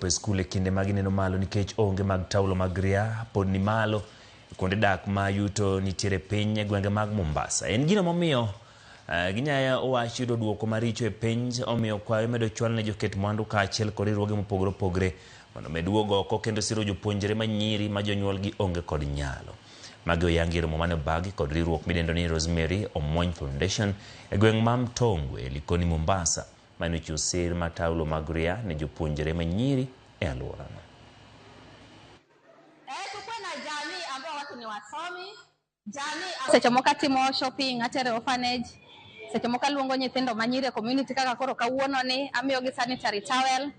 chopo e skul e kinde ma gineno malo nikech onge mag taulo mag ria pod ni malo e kuonde dak ma yuto nitiere piny e gwenge mag Mombasa. En gino momiyo ginyaya wach yudo duoko maricho e penj omiyo kwayo imedo chwal ne joket mwandu kaachiel kod riwruoge mopogore opogore mondo omed wuok oko kendo siro jopuonjre ma nyiri ma jonyuolgi onge kod nyalo. Magi oyangi e romo mane obagi kod riwruok midendo ni Rosemary Omwony Foundation e gweng' ma Mtongwe, Likoni, Mombasa, mane ochiwo sir mar taulo mag ria ne jopuonjre ma nyiri e alworano. Tukuwe na jamii ambao watu ni wasomi, jamii seche moko atimo shopping atero e orphanage, seche moko aluongo nyithindo manyiri e community kaka koro kawuono ni amiyogi sanitary towel.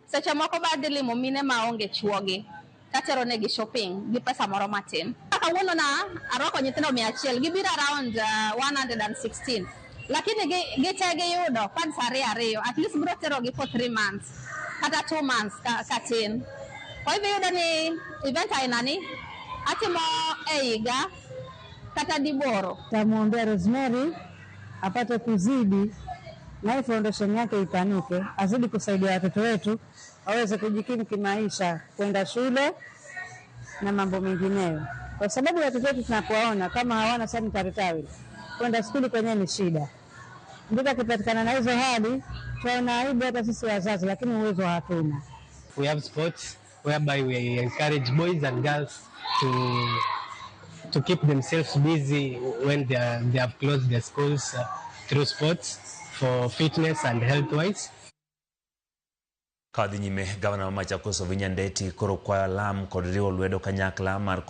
Seche moko be adhi limo mine maonge chuogi katero negi shopping gi pesa moro matin. Kawuono na arwako nyithindo 100, gibiro around 116 lakini gite giyudo pads ariyo ariyo, at least biro terogi for 3 months kata 2 months katin. Kwa hivyo iyudo ni event aina ni atimo e higa kata diboro. Tamwombea Rosemary apate kuzidi na hii foundation yake ipanuke, azidi kusaidia watoto wetu waweze kujikimu kimaisha, kwenda shule na mambo mengineyo, kwa sababu watoto wetu tunapowaona kama hawana sanitary towel, kwenda skuli kwenyewe ni shida. Ndipo akipatikana na hizo hali tunaona aibu hata sisi wazazi, lakini uwezo hatuna. We have sports whereby we encourage boys and girls to keep themselves busy when they have closed their schools through sports for fitness and health wise. Kadhi nyime, gavana ma Machakos Wavinya Ndeti koro kwayo lam kod riwo lwedo kanyakla mar konyo